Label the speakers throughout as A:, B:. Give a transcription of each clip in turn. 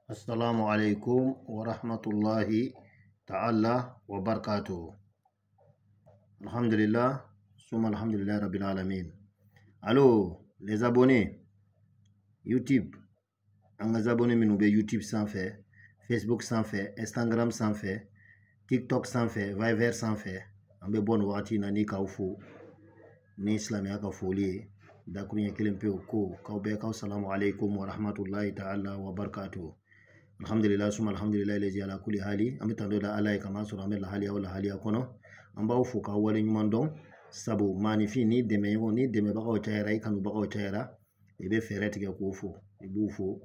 A: Assalamu alaikum wa rahmatullahi ta'ala wa barakatuh. Alhamdulillah, summa alhamdulillah rabbil alamin. Allo, les abonnés YouTube, an ka abonnés minnu bɛ YouTube sanfɛ, Facebook sanfɛ, Instagram sanfɛ, TikTok sanfɛ, Viber sanfɛ, an bɛ bɔ nin wagati in na ni k'aw fo ni silamɛya ka foli ye dakuruɲɛ kelen pewu ko k'aw bɛɛ k'aw salamu alaikum wa rahmatullahi ta'ala wa barakatuh. Alhamdulillah, summa alhamdulillah lazi ala kulli hali. An bɛ tando da Ala ye kama sɔrɔ an bɛ lahaliya o lahaliya kɔnɔ. An b'aw fo k'aw waleɲuman dɔn, sabu maaninfin ni dɛmɛɲɔgɔn ni dɛmɛbagaw cayara, i kanubagaw cayara, i bɛ fɛɛrɛ tigɛ k'o fo, i b'u fo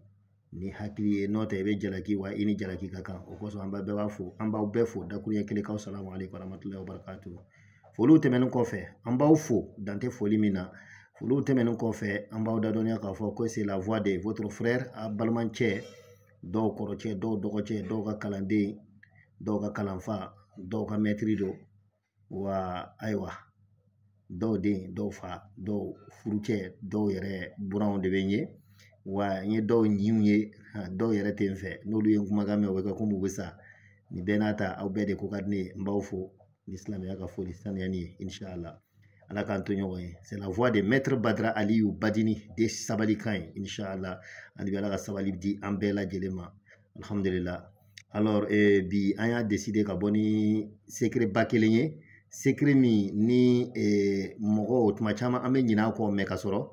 A: ni hakili ye, n'o tɛ i bɛ jalaki wa i ni jalaki ka kan. O kosɔn an b'a bɛɛ b'a fo, an b'aw bɛɛ fo dakuruɲɛ kelen k'aw salamu alaikum wa rahmatullahi wa barakatuh. Foliw tɛmɛnen kɔfɛ, an b'aw fo dan tɛ foli min na. Foliw tɛmɛnen kɔfɛ, an b'aw dadɔnniya k'a fɔ ko c'est la voix de votre frère, a balimacɛ, dɔw kɔrɔcɛ, dɔw dɔgɔcɛ, dɔw ka kalanden, dɔw ka kalanfa, dɔw ka mɛtiri don, wa ayiwa dɔw den, dɔw fa, dɔw furucɛ, dɔw yɛrɛ buranw de bɛ n ye, wa n ye dɔw ɲinw ye, dɔw yɛrɛ tɛ n fɛ, n'olu ye n kumakan mɛn o bɛ kɛ komi u bɛ sa. Nin bɛɛ n'a ta, aw bɛɛ de ko ka di ne ye, n b'aw fo ni silamɛya ka foli sanuyani ye, inshallah. Ala k'an to ɲɔgɔn ye. C'est la voix de Maître Badra Aliou Badini de sabali kan ye, inshallah. Hali bi Ala ka sabali di an bɛɛ lajɛlen ma. Alhamdulillah. Alors bi an y'a décidé ka bɔ ni secret ba kelen ye, secret min ni mɔgɔw tuma caman an bɛ ɲinɛ a kɔ, mɛ ka sɔrɔ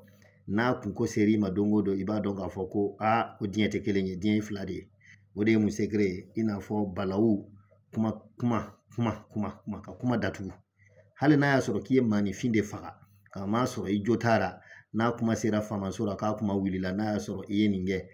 A: n'a kunko ser'i ma don o don, i b'a dɔn k'a fɔ ko aa ko diɲɛ tɛ kelen ye, diɲɛ ye fila de ye. O de ye mun secret ye? I n'a fɔ balawu, kuma kuma kuma kuma kuma ka kuma datugu. Hali n'a y'a sɔrɔ k'i ye maaninfin de faga, k'a m'a sɔrɔ i jo t'a la, n'a kuma sera faamaso la k'a kuma wulila, n'a y'a sɔrɔ i ye nin kɛ,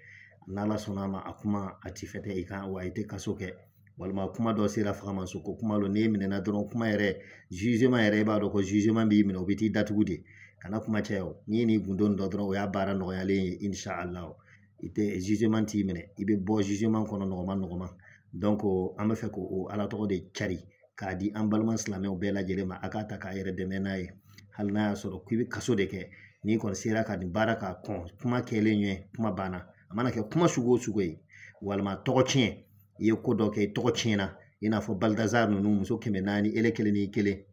A: n'Ala sɔnna a ma, a kuma a ti fɛtɛ i kan, wa i tɛ kaso kɛ. Walima kuma dɔ sera fagamaso ko kuma lɔ, n'e minɛna dɔrɔn, kuma yɛrɛ jugement yɛrɛ, i b'a dɔn ko jugement b'i minɛ, o bɛ t'i datugu de. Kana kuma caya o, n'i ye nin gundo dɔn dɔrɔn, o y'a baara nɔgɔyalen ye, inshallah. I tɛ jugement t'i minɛ, i bɛ bɔ jugement kɔnɔ nɔgɔman nɔgɔman. Donc an bɛ fɛ k'o Ala tɔgɔ de cari k'a di an balima silamɛw bɛɛ lajɛlen ma, a k'a ta k'a yɛrɛ dɛmɛ n'a ye. Hali n'a y'a sɔrɔ k'i bɛ kaso de kɛ, n'i kɔni sera ka nin baara k'a kɔn, kuma kɛlen ɲɛ, kuma banna. A mana kɛ kuma sugu o sugu ye, walima tɔgɔ tiɲɛ, i ye ko dɔ kɛ, i tɔgɔ tiɲɛna, i n'a fɔ Baltazar ninnu, muso 400, ele kelen n'i kelen,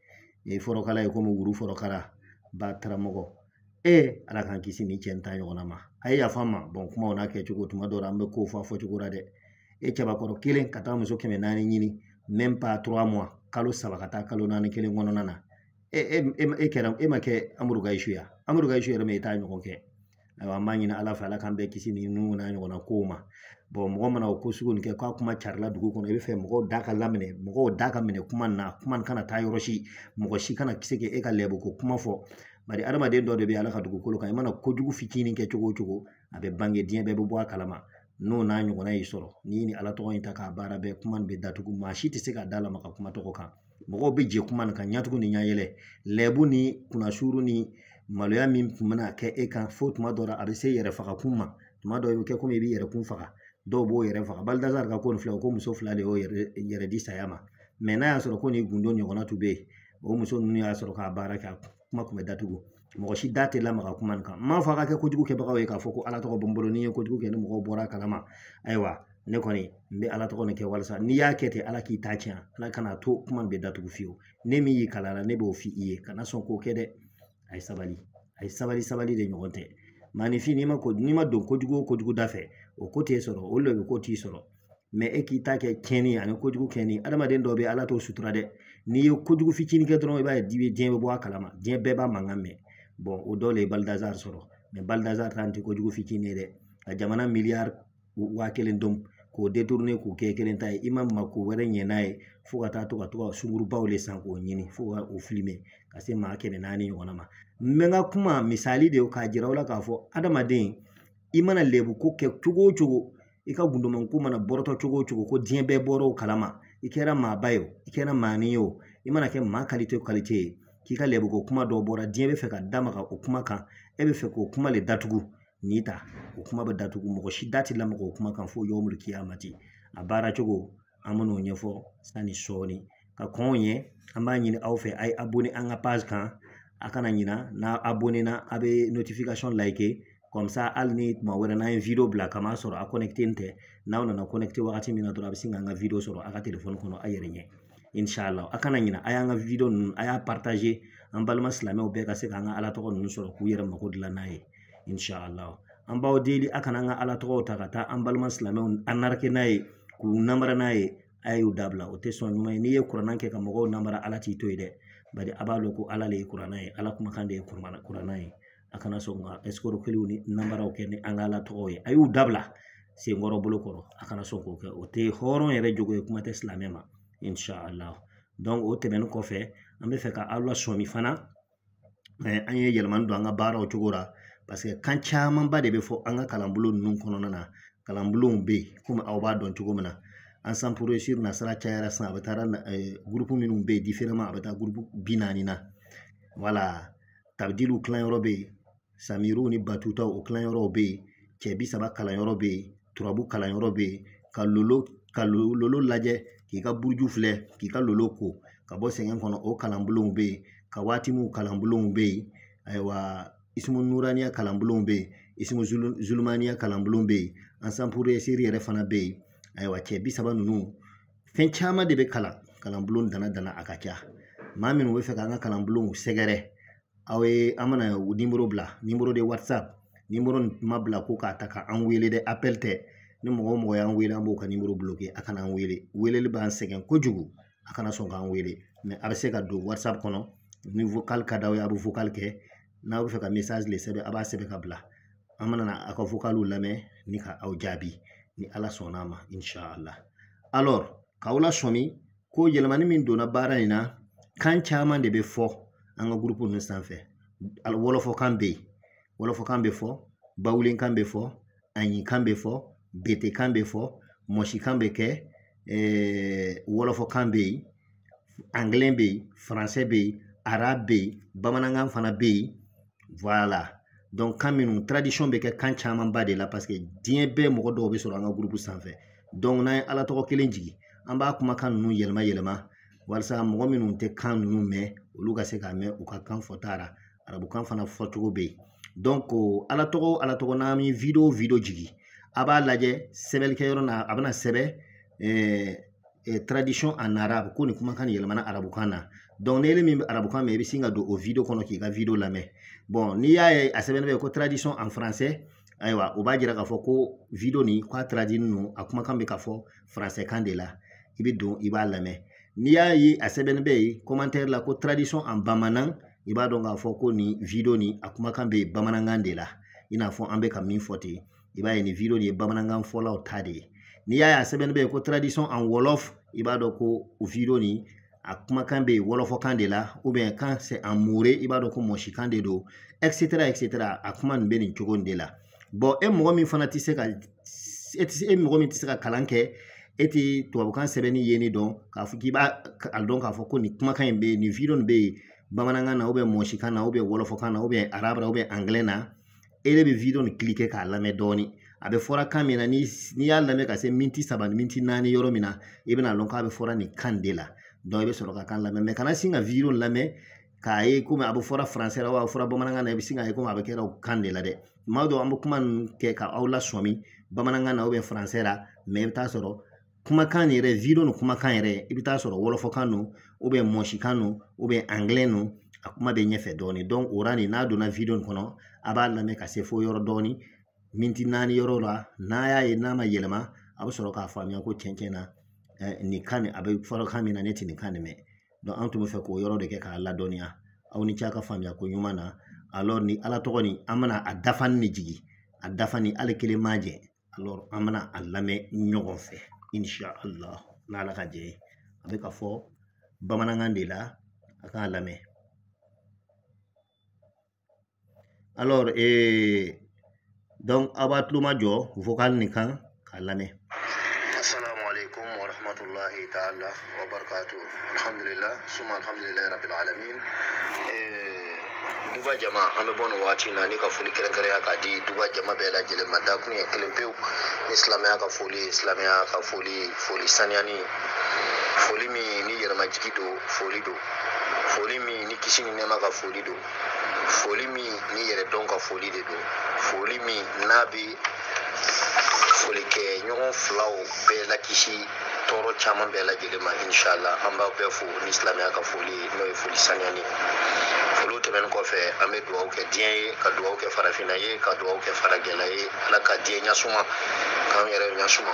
A: i fɔrɔkala ye komi wuru fɔrɔkala, ba taramɔgɔ. Ala k'an kisi nin cɛ in ta ɲɔgɔnna ma. A ye yafa n ma, bɔn kumaw n'a kɛcogo, tuma dɔw la an bɛ kow fɔ a fɔcogo la dɛ. E cɛbakɔrɔ kelen ka taa muso 400 ɲini, même pas 3 mois, kalo 3 ka taa kalo 4 kelen kɔnɔna na. E kɛra, e ma kɛ Amadu Gayisu ya? Amadu Gayisu yɛrɛ ma i t'a ɲɔgɔn kɛ. Ayiwa, an b'a ɲini Ala fɛ, Ala k'an bɛɛ kisi nin ninnu n'a ɲɔgɔnna kow ma. Bɔn mɔgɔ mana o ko sugu nin kɛ k'a kuma carila dugu kɔnɔ, i bɛ fɛ mɔgɔw da ka laminɛ, mɔgɔw da ka minɛ kuma na, kuma kana taa yɔrɔ si, mɔgɔ si kana se k'e ka lɛbu ko kuma fɔ. Bari adamaden dɔ de bɛ Ala ka dugukolo kan, i mana kojugu fitinin kɛ cogo o cogo, a bɛ bange, diɲɛ bɛɛ bɛ bɔ a kalama. N'o n'a ɲɔgɔnna y'i sɔrɔ, n'i ni Ala tɔgɔ in ta k'a baara bɛɛ, kuma nin bɛ datugu, maa si tɛ se k'a da lamaga kuma tɔgɔ kan. Mɔgɔw bɛ jɛ kuma nin kan, ɲatugu ni ɲayɛlɛ, lɛbu ni kunnasuru ni maloya min tun bɛna kɛ e kan, fo tuma dɔ la a bɛ se yɛrɛ fagakun ma. Tuma dɔ i bɛ kɛ komi i b'i yɛrɛ kun faga, dɔw b'o yɛrɛ faga. Baltazar ka ko nin filɛ, o ko muso 2 de y'o yɛrɛ di saya ma. Mɛ n'a y'a sɔrɔ ko nin gundo ɲɔgɔnna tun bɛ yen, o muso ninnu y'a sɔrɔ k'a baara kɛ, kuma tun bɛ datugu, mɔgɔ si da tɛ lamaga kuma nin kan. N m'a fɔ a ka kɛ kojugu kɛbagaw ye k'a fɔ ko Ala tɔgɔ bɔ n bolo, n'i ye kojugu kɛ ni mɔgɔw bɔra a kalama, ayiwa ne kɔni n bɛ Ala tɔgɔ nin kɛ walasa n'i y'a kɛ ten, Ala k'i ta tiɲɛ, Ala kana to kuma nin bɛ datugu fiyewu. Ne min y'i kalan la, ne b'o f'i ye, kana sɔn k'o kɛ dɛ. A ye sabali, a ye sabali, sabali de ɲɔgɔn tɛ. Maaninfin n'i ma don kojugu o kojugu da fɛ, o ko t'e sɔrɔ, o de bɛ ko t'i sɔrɔ. Mɛ e k'i ta kɛ tiɲɛni ani kojugu kɛni, adamaden dɔw bɛ Ala t'o sutura dɛ. N'i ye kojugu fitinin kɛ dɔrɔn, i b'a ye diɲɛ bɛ bɔ a kalama, diɲɛ bɛɛ b'a mankan mɛn. Bɔn o dɔw le ye Baltazar sɔrɔ, mɛ Baltazar ta tɛ kojugu fitinin ye dɛ. Ka jamana miliyari 1000 dɔn k'o détourner k'o kɛ kelen ta ye, i ma mako wɛrɛ ɲɛ n'a ye, fo ka taa to ka sungurubaw le san k'o ɲini, fo ka o filmer ka se maa 400 ɲɔgɔnna ma. N bɛ n ka kuma misali de k'a jira aw la k'a fɔ adamaden, i mana lebu ko kɛ cogo o cogo, i ka gundomanko mana bɔrɔtɔ cogo o cogo, ko diɲɛ bɛɛ bɔra o kalama, i kɛra maaba ye o, i kɛra maanin ye o, i mana kɛ maa qualité o qualité ye, k'i ka lebu ko kuma dɔ bɔra, diɲɛ bɛ fɛ ka da maga o kuma kan, e bɛ fɛ k'o kuma le datugu, n'i ta o kuma bɛ datugu, mɔgɔ si da tɛ lamaga o kuma kan fo yawmul kiyamati. A baara cogo an bɛn'o ɲɛfɔ sanni sɔɔni. Ka kɔn ɲɛ, an b'a ɲini aw fɛ, a ye abonné an ka page kan, a kana ɲina, n'a abonné na, a bɛ notification like, Comme ça hali ni tuma wɛrɛ n'an ye vidéo bila kama sɔrɔ a connecté tɛ, n'aw nana connecté wagati min na dɔrɔn, a bɛ sin k'an ka vidéo sɔrɔ a ka téléphone kɔnɔ a yɛrɛ ɲɛ, inshallah. A kana ɲina, a y'an ka vidéo ninnu a y'a partager, an balima silamɛw bɛɛ ka se k'an ka ala tɔgɔ ninnu sɔrɔ k'u yɛrɛ mako dilan n'a ye, inshallah. An b'aw deli, a kana an ka ala tɔgɔw ta ka taa an balima silamɛw arnaquer n'a ye, k'u namara n'a ye. A y'o dabila, o tɛ sɔn ɲuman ye. N'i ye kuranna kɛ ka mɔgɔw namara, ala t'i to yen dɛ. Bari a b'a dɔn ko ala le ye kuranna ye, ala kumakan de ye kuranna ye. A kana sɔn ka escroqueriew ni namaraw kɛ ni an ka ala tɔgɔw ye. A y'u dabila senkɔrɔ bolo kɔrɔ, a kana sɔn k'o kɛ, o tɛ hɔrɔn yɛrɛ jogo ye, kuma tɛ silamɛ ma, inshallah. Donc o tɛmɛnen kɔfɛ, an bɛ fɛ ka aw lasɔmi fana, an ye yɛlɛmani don an ka baaraw cogo la, parce que kan camanba de bɛ fɔ an ka kalanbulon ninnu kɔnɔna na. Kalanbulonw bɛ yen, komi aw b'a dɔn cogo min na, Ensemble pour réussir nasara cayara sisan, a bɛ taa groupe minnu bɛ yen différemment, a bɛ taa groupe 40 na. Voilà, tabidiliw tilanyɔrɔ bɛ yen, samiruw ni batutaw o tilanyɔrɔw bɛ yen, cɛ 30 kalanyɔrɔ bɛ yen, turabu kalanyɔrɔ bɛ yen, ka lolo lajɛ, k'i ka buruju filɛ, k'i ka lolo ko ka bɔ sɛgɛn kɔnɔ, o kalanbulonw bɛ yen, ka waatiw kalanbulonw bɛ yen, ayiwa isimu nuraniya kalanbulonw bɛ yen, isimu zulumaniya kalanbulon bɛ yen, Ensemble pour réussir yɛrɛ fana bɛ yen. Ayiwa cɛ 30 ninnu, fɛn caman de bɛ kalan kalanbulon dana a ka ca. Maa minnu bɛ fɛ k'an ka kalanbulonw sɛgɛrɛ, aw ye an mana nimoro bila, nimoro de WhatsApp, nimoro ma bila ko k'a ta k'an wele dɛ, appel tɛ. Ni mɔgɔ o mɔgɔ y'an wele, an b'o ka nimoro bloqué. A kana an wele, weleli b'an sɛgɛn kojugu, a kana sɔn k'an wele. Mais a bɛ se ka don WhatsApp kɔnɔ, ni vocal ka d'aw ye, a bɛ vocal kɛ. N'aw bɛ fɛ ka message le sɛbɛn, a b'a sɛbɛn ka bila. An mana na aw ka vocaliw lamɛn ni ka aw jaabi, ni ala sɔnna a ma, inshallah. Alors k'aw lasɔmi ko yɛlɛmani min donna baara in na, kan caman de bɛ fɔ an ka groupe ninnu sanfɛ. Wɔlɔfɔkan bɛ yen, wɔlɔfɔkan bɛ fɔ, bawulenkan bɛ fɔ, aɲikan bɛ fɔ, betekan bɛ fɔ, mɔsikan bɛ kɛ, wɔlɔfɔkan bɛ yen, anglais bɛ yen, français bɛ yen, arabe bɛ yen, bamanankan fana bɛ yen. Voilà, donc kan minnu tradition bɛ kɛ kan camanba de la, parce que diɲɛ bɛɛ mɔgɔ dɔw bɛ sɔrɔ an ka groupe sanfɛ. Donc n'an ye ala tɔgɔ kelen jigin, an b'a kumakan ninnu yɛlɛma yɛlɛma, walasa mɔgɔ minnu tɛ kan ninnu mɛn, olu ka se k'a mɛn u ka kan fɔta la. Arabukan fana fɔcogo bɛ yen. Donc ala tɔgɔ n'an ye vidéo jigin, a b'a lajɛ sɛbɛnnikɛyɔrɔ na, a bɛna sɛbɛn tradition en arabe, ko nin kumakan nin yɛlɛmana arabukan na. Donc ni min bɛ arabukan mɛn, i bɛ sin ka don o vidéo kɔnɔ k'i ka vidéo lamɛn. Bon, n'i y'a ye a sɛbɛnnen bɛ ko tradition en français, ayiwa o b'a jira k'a fɔ ko vidéo nin k'a traduit ninnu, a kumakan bɛ ka fɔ français kan de la. I bɛ don i b'a lamɛn. N'i y'a ye a sɛbɛnnen bɛ yen commentaire la ko tradition en bamanan, i b'a dɔn k'a fɔ ko nin vidéo nin a kumakan bɛ bamanankan de la, i n'a fɔ an bɛ ka min fɔ ten. I b'a ye nin vidéo nin ye bamanankan fɔlaw ta de ye. N'i y'a ye a sɛbɛnnen bɛ yen ko tradition en wolof, i b'a dɔn ko o vidéo nin a kumakan bɛ yen wɔlɔfɔkan de la, ou bien quand c'est en mooré, i b'a dɔn ko mɔsikan de don, et cetera et cetera. A kuma nin bɛ nin cogo in de la. Bon, e mɔgɔ min fana tɛ se ka, e mɔgɔ min tɛ se ka kalan kɛ, e tɛ tubabukan sɛbɛnni yenni dɔn, k'a fɔ k'i b'a dɔn k'a fɔ ko nin kumakan in bɛ yen, nin vidéo nin bɛ yen bamanankan na, ou bien mɔsikan na, ou bien wɔlɔfɔkan na, ou bien arabe la, ou bien anglais na, e de bɛ vidéo nin cliquer k'a lamɛn dɔɔnin. A bɛ fɔra kan min na, n'i y'a lamɛn ka se miniti 3 ni miniti 4 yɔrɔ min na, i bɛna dɔn k'a bɛ fɔra nin kan de la. Donc i bɛ sɔrɔ ka kan lamɛn. Mais kana sin ka vidéo lamɛn k'a ye komi a bɛ fɔra français la, a bɛ fɔra bamanankan na, i bɛ sin k'a ye komi a bɛ kɛra o kan de la dɛ. Tuma dɔw an bɛ kuma ninnu kɛ ka aw lasɔmi bamanankan na ou bien français la, mais i bɛ taa sɔrɔ kumakan yɛrɛ, vidéo nin kumakan yɛrɛ, i bɛ taa sɔrɔ wɔlɔfɔkan don, ou bien mɔsikan don, ou bien anglais don, a kuma bɛ ɲɛfɛ dɔɔnin. Donc o la nin n'a donna vidéo nin kɔnɔ, a b'a lamɛn ka se fo yɔrɔ dɔɔnin, miniti 4 yɔrɔ la, n'a y'a ye n'a ma yɛlɛma, a bɛ sɔrɔ k'a faamuya ko tiɲɛ na nin kan nin a bɛ fɔra kan min na, ne tɛ nin kan nin mɛn. Donc an tun bɛ fɛ k'o yɔrɔ de kɛ k'a ladɔnniya aw ni ce a ka faamuya ko ɲuman na. Alors ni ala tɔgɔ nin, an bɛna a dafani de jigin, a dafani hali kelen ma jɛ. Alors an bɛna a lamɛn ɲɔgɔn fɛ, inshallah, n'ala ka jɛ ye. A bɛ ka fɔ bamanankan de la, a k'a lamɛn. Alors donc aw b'a tulo majɔ vocal nin kan k'a lamɛn.
B: Assalamu alaikum wa rahmatullahi ta'ala wa barakatuh. Alhamdulillah, summa alhamdulillahi rabbil alamin. Duba jama, an bɛ bɔ nin waati in na ni ka foli kɛrɛnkɛrɛnya k'a di duba jama bɛɛ lajɛlen ma. Dakun ye kelen pewu ni silamɛya ka foli, silamɛya ka foli, foli saniyani, foli min ni yɛrɛmajigi don, foli don, foli min ni kisi ni nɛɛma ka foli don. Foli min ni yɛrɛ dɔn ka foli de don, foli min n'a bɛ foli kɛ ɲɔgɔn filaw bɛɛ lakisi tɔɔrɔ caman bɛɛ lajɛlen ma inshallah. An b'aw bɛɛ fo ni silamɛya ka foli ye, n'o ye foli saniyani ye. Foliw tɛmɛnen kɔfɛ, an bɛ dugawu kɛ diɲɛ ye, ka dugawu kɛ farafinna ye, ka dugawu kɛ farajɛla ye. Ala ka diɲɛ ɲasuma, k'an yɛrɛ ɲasuma.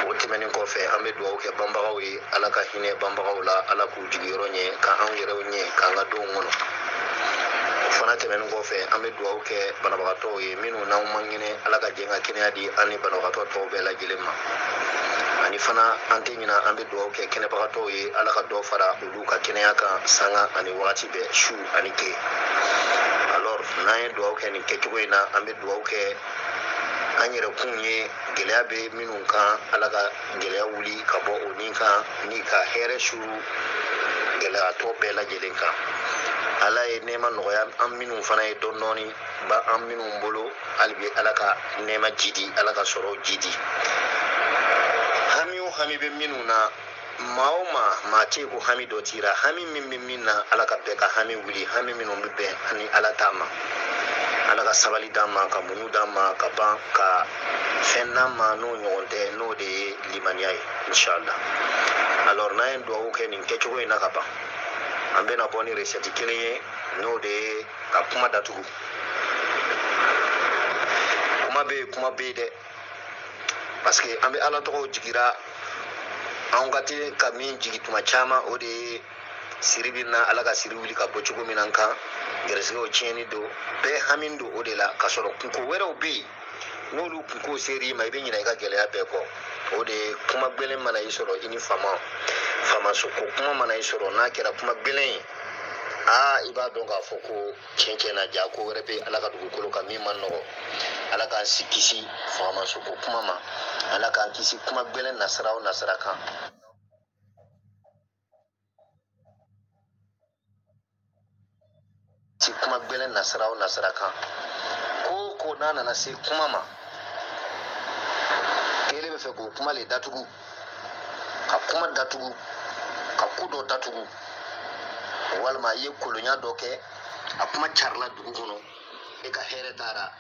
B: O tɛmɛnen kɔfɛ, an bɛ dugawu kɛ banbagaw ye, Ala ka hinɛ banbagaw la, Ala k'u jigiyɔrɔ ɲɛ, ka anw yɛrɛw ɲɛ, k'an ka denw kɔnɔ. O fana tɛmɛnen kɔfɛ, an bɛ dugawu kɛ banabagatɔw ye minnu n'anw man kɛnɛ, Ala ka jɛ ka kɛnɛya di an ni banabagatɔ tɔw bɛɛ lajɛlen ma. Ani fana an tɛ ɲina, an bɛ dugawu kɛ kɛnɛbagatɔw ye, Ala ka dɔ fara olu ka kɛnɛya kan sanga ani wagati bɛɛ, su ani tile. Alors n'an ye dugawu kɛ nin kɛcogo in na, an bɛ dugawu kɛ an yɛrɛ kun ye, gɛlɛya bɛ minnu kan, Ala ka gɛlɛya wuli ka bɔ o ni kan, ni ka hɛrɛ suru gɛlɛyatɔ bɛɛ lajɛlen kan. Ala ye nɛɛma nɔgɔya an minnu fana ye dɔɔni dɔɔni ba an minnu bolo, hali bi Ala ka nɛɛma jidi, Ala ka sɔrɔ jidi. Hami o hami bɛ minnu na, maa o maa, maa tɛ yen ko hami dɔ t'i la, hami min bɛ min na, Ala ka bɛɛ ka hami wuli, hami minnu bɛ bɛn ani Ala ta ma. Ala ka sabali d'an ma, ka muɲu d'an ma, ka ban ka fɛn d'an ma n'o ɲɔgɔn tɛ, n'o de ye limaniya ye inshallah. Alors n'an ye dugawu kɛ nin kɛcogo in na ka ban, an bɛna bɔ ni recette kelen ye, n'o de ye ka kuma datugu. Kuma bɛ yen, kuma bɛ yen dɛ, parce que an bɛ Ala tɔgɔw jigira, anw ka teli ka min jigi tuma caman, o de ye siri bɛ na, Ala ka siri wuli ka bɔ cogo min na an kan, gɛrɛsɛgɛw tiɲɛni don, bɛɛ hami don o de la, k'a sɔrɔ kunko wɛrɛw bɛ yen, n'olu kunko ser'i ma, i bɛ ɲinɛ i ka gɛlɛya bɛɛ kɔ. O de ye kuma gɛlɛn mana i sɔrɔ, i ni faama, faamaso ko kuma mana i sɔrɔ, n'a kɛra kuma gɛlɛn ye, aa i b'a dɔn k'a fɔ ko tiɲɛ tiɲɛ na, ja ko wɛrɛ bɛ Ala ka dugukolo kan min man nɔgɔ. Ala k'an si kisi faamaso ko kuma ma, Ala k'an kisi kuma gɛlɛn nasira o nasira kan. Si kuma gɛlɛn nasira o nasira kan, ko o ko n'a nana se kuma ma, k'ele bɛ fɛ k'o kuma le datugu, ka kuma datugu, ka ko dɔ datugu, walima i ye kolonya dɔ kɛ, a kuma carila dugu kɔnɔ, e ka hɛrɛ taara,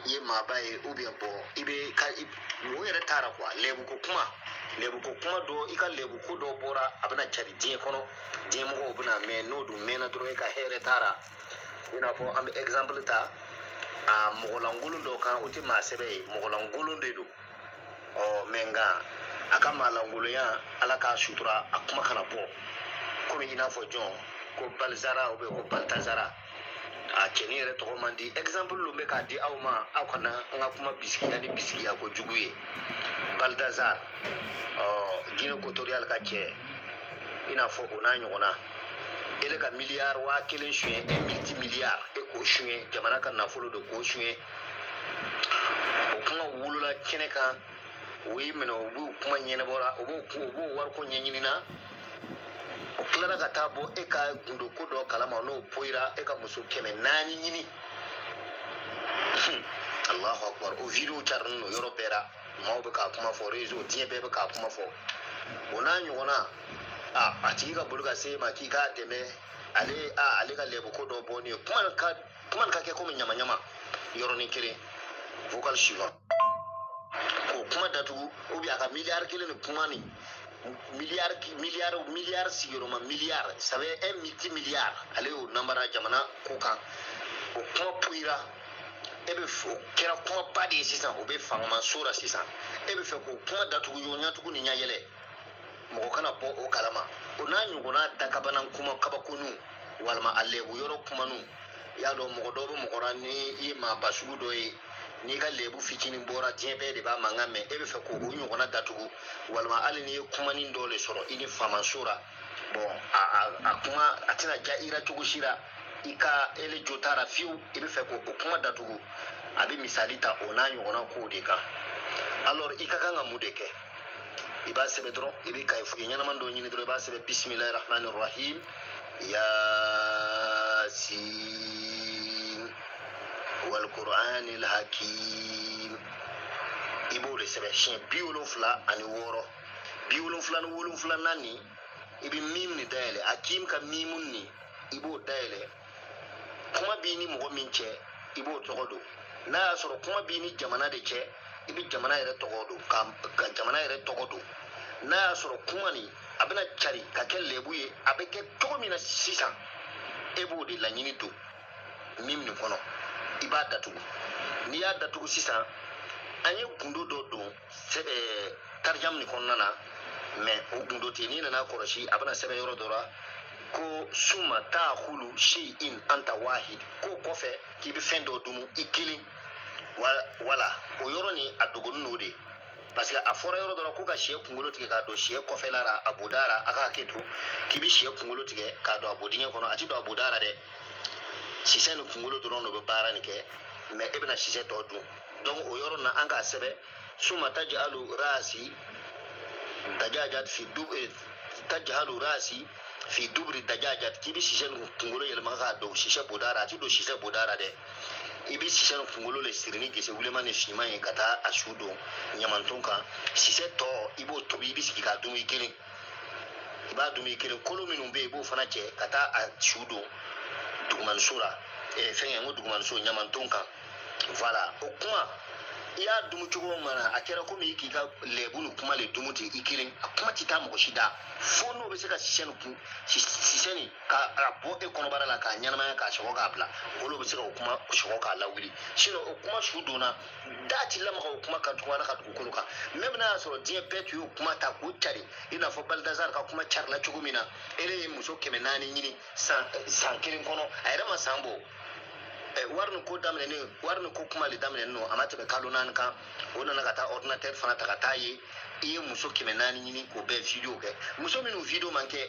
B: i ye maaba ye, ou bien bɔn i bɛ ka o yɛrɛ taara quoi. Lɛbuko kuma, lɛbuko kuma dɔ, i ka lɛbuko dɔ bɔra, a bɛna cari diɲɛ kɔnɔ, diɲɛ mɔgɔw bɛna mɛn, n'o dun mɛnna dɔrɔn, e ka hɛrɛ taara. I n'a fɔ an bɛ exemple ta a mɔgɔlankolon dɔ kan, o tɛ maa sɛbɛ ye, mɔgɔlankolon de don. Ɔ mɛ nka a ka maalankolonya, Ala k'a sutura, a kuma kana bɔ, komi i n'a fɔ jɔn ko Balzara ou bien ko Baltazara, a cɛnin yɛrɛ tɔgɔ man di. Exemple dɔ bɛ k'a di aw ma, aw kana an ka kuma bisigiya ni bisigiya ko jugu ye. Baltazar, ɔ Guinée équatoriale ka cɛ, i n'a fɔ o n'a ɲɔgɔnna, ele ka miliyari 1000 suɲɛ, un multimilliard, e k'o suɲɛ, jamana ka nafolo de k'o suɲɛ. O kuma wolola kɛnɛ kan, o y'i minɛ, o b'o kuma ɲɛnabɔra, o b'o wariko ɲɛɲinina, o tilara ka taa bɔ e ka gundoko dɔ kalama, n'o poyira, e ka muso 400 ɲini. Allahu akbar. O vidéo carinen don yɔrɔ bɛɛ la, maaw bɛ k'a kuma fɔ, réseau diɲɛ bɛɛ bɛ k'a kuma fɔ. O n'a ɲɔgɔnna, a tigi ka boli ka se e ma k'i k'a dɛmɛ, ale ale ka lɛbuko dɔ bɔ nin ye, kuma ka kɛ komi ɲama ɲama yɔrɔnin kelen. Vocal suivant, k'o kuma datugu, ou bien a ka miliyari kelen ni kuma nin, miliyari miliyari miliyari sigiyɔrɔma miliyari, ça veut un multimilliard, ale y'o namara jamana ko kan, o kuma poyira, e bɛ o kɛra kumaba de ye sisan, o bɛ fangamaso la sisan, e bɛ fɛ k'o kuma datugu, ɲɔgɔn ɲatugu ni ɲayɛlɛ, mɔgɔ kana bɔ o kalama. O n'a ɲɔgɔnna dakabana kuma kabakoniw, walima a lɛbu yɔrɔ kumaniw, i y'a dɔn mɔgɔ dɔw bɛ mɔgɔ la, ni i ye maaba sugu dɔ ye, n'i ka lɛbu fitinin bɔra, diɲɛ bɛɛ de b'a mankan mɛn, e bɛ fɛ k'o ɲɔgɔnna datugu, walima hali n'i ye kumanin dɔ de sɔrɔ i ni faamaso la, bɔn a kuma a tɛna diya i la cogo si la, i ka ele jo t'a la fiyewu, i bɛ fɛ k'o kuma datugu. A bɛ misali ta o n'a ɲɔgɔnna kow de kan. Alors i ka kan ka mun de kɛ? I b'a sɛbɛn dɔrɔn, i bɛ kaye foyi ɲɛnama dɔ ɲini dɔrɔn, i b'a sɛbɛn bisimilahi rahmani rahim yasin wal qur'anil hakim, i b'o de sɛbɛn siɲɛ 76, 77 nin, i bɛ mim nin dayɛlɛ, hakim ka mimun nin i b'o dayɛlɛ. Kuma b'i ni mɔgɔ min cɛ, i b'o tɔgɔ don. N'a y'a sɔrɔ kuma b'i ni jamana de cɛ, i bɛ jamana yɛrɛ tɔgɔ don, ka jamana yɛrɛ tɔgɔ don. N'a y'a sɔrɔ kuma nin a bɛna cari ka kɛ lɛbu ye, a bɛ kɛ cogo min na sisan, e b'o de laɲini don min nin kɔnɔ, i b'a datugu. N'i y'a datugu sisan, an ye gundo dɔ don tarijam nin kɔnɔna na, mais o gundo tɛ. N'i nana kɔlɔsi, a bɛna sɛbɛn yɔrɔ dɔ la ko suma taakulu shay'in anta wahid, k'o kɔfɛ k'i bɛ fɛn dɔ dumu i kelen. Wala o yɔrɔ nin a dogonin n'o de, parce que a fɔra yɔrɔ dɔ la ko ka sɛ kunkolo tigɛ k'a don sɛ kɔfɛla la, a boda la, a k'a kɛ to k'i bɛ sɛ kunkolo tigɛ k'a don a bodingɛ kɔnɔ. A ti don a boda la dɛ, sisɛ ni kunkolo dɔrɔn de bɛ baara nin kɛ, mais e bɛna sisɛ tɔ dun. Donc o yɔrɔ na an k'a sɛbɛn suma taj'alu rasi dajajat fi dub taj'alu rasi fi dubri dajajat, k'i bɛ sisɛ ni kunkolo yɛlɛma k'a don sisɛ boda la. A ti don sisɛ boda la dɛ, i bɛ sisɛ ni kunkolo le siri ni gese wulema ni finman ye ka taa a su don ɲamanton kan. Sisɛ tɔ i b'o tobi, i bɛ sigi k'a dun i kelen, i b'a dun i kelen. Kolo minnu bɛ yen, i b'o fana cɛ ka taa a su don dugumaniso la, fɛnkɛ n ko dugumaniso ɲamanton kan. Voilà, o kuma i y'a dumu cogo o mana, a kɛra komi i k'i ka lɛbu ni kuma le dumu ten i kelen. A kuma ti taa mɔgɔ si da, fo n'o bɛ se ka sisɛ ni kun sisɛ nin ka a bɔ e kɔnɔbara la k'a ɲɛnamaya k'a sɔgɔ k'a bila, olu bɛ se ka o kuma sɔgɔ k'a lawuli. Sinon o kuma su donna da ti lamaga o kuma kan tugun Ala ka dugukolo kan. Même n'a y'a sɔrɔ diɲɛ bɛɛ tun y'o kuma ta k'o cari, i n'a fɔ Balthazar ka kuma carila cogo min na, ele ye muso 400 ɲini san kelen kɔnɔ, a yɛrɛ ma san bɔ. Wari ni ko daminɛnen, wari ni ko kuma le daminɛnen don, a ma tɛmɛ kalo 4 kan, o nana ka taa ordinateur fana ta ka taa ye i ye muso 400 ɲini k'o bɛɛ video kɛ. Muso minnu video man kɛ,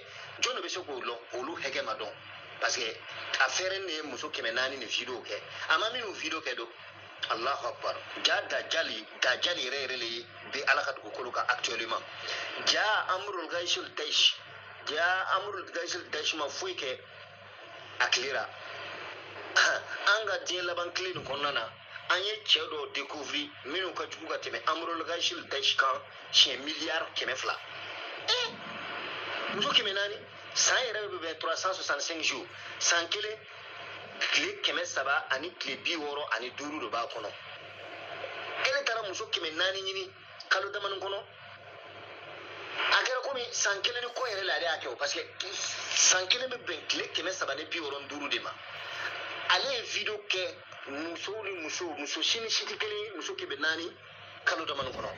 B: jɔn de bɛ se k'o lɔn? Olu hakɛ ma dɔn, parce que a fɛɛrɛ ne ye muso 400 ni video kɛ, a ma minnu video kɛ don. Allahu akbar. Ja dajali, dajali yɛrɛ yɛrɛ le bɛ Ala ka dugukolo kan actuellement. Ja amrul gaisul daish, ja amrul gaisul daish ma foyi kɛ a tilera. An ka diɲɛ laban tile nin kɔnɔna na, an ye cɛ dɔw découvrir minnu ka jugu ka tɛmɛ amrul gaisul daish kan siɲɛ miliyari 200. Muso 400, san yɛrɛ bɛ bɛn 365 jours, san kelen tile 300 ani tile 65 de b'a kɔnɔ. Ele taara muso 400 ɲini kalo damani kɔnɔ, a kɛra komi san kelen ni kɔ yɛrɛ la ale y'a kɛ o, parce que san kelen bɛ bɛn tile 365 de ma. Ale ye video kɛ musow ni muso, muso si ni si tɛ kelen ye, muso 400 kalo damani kɔnɔ.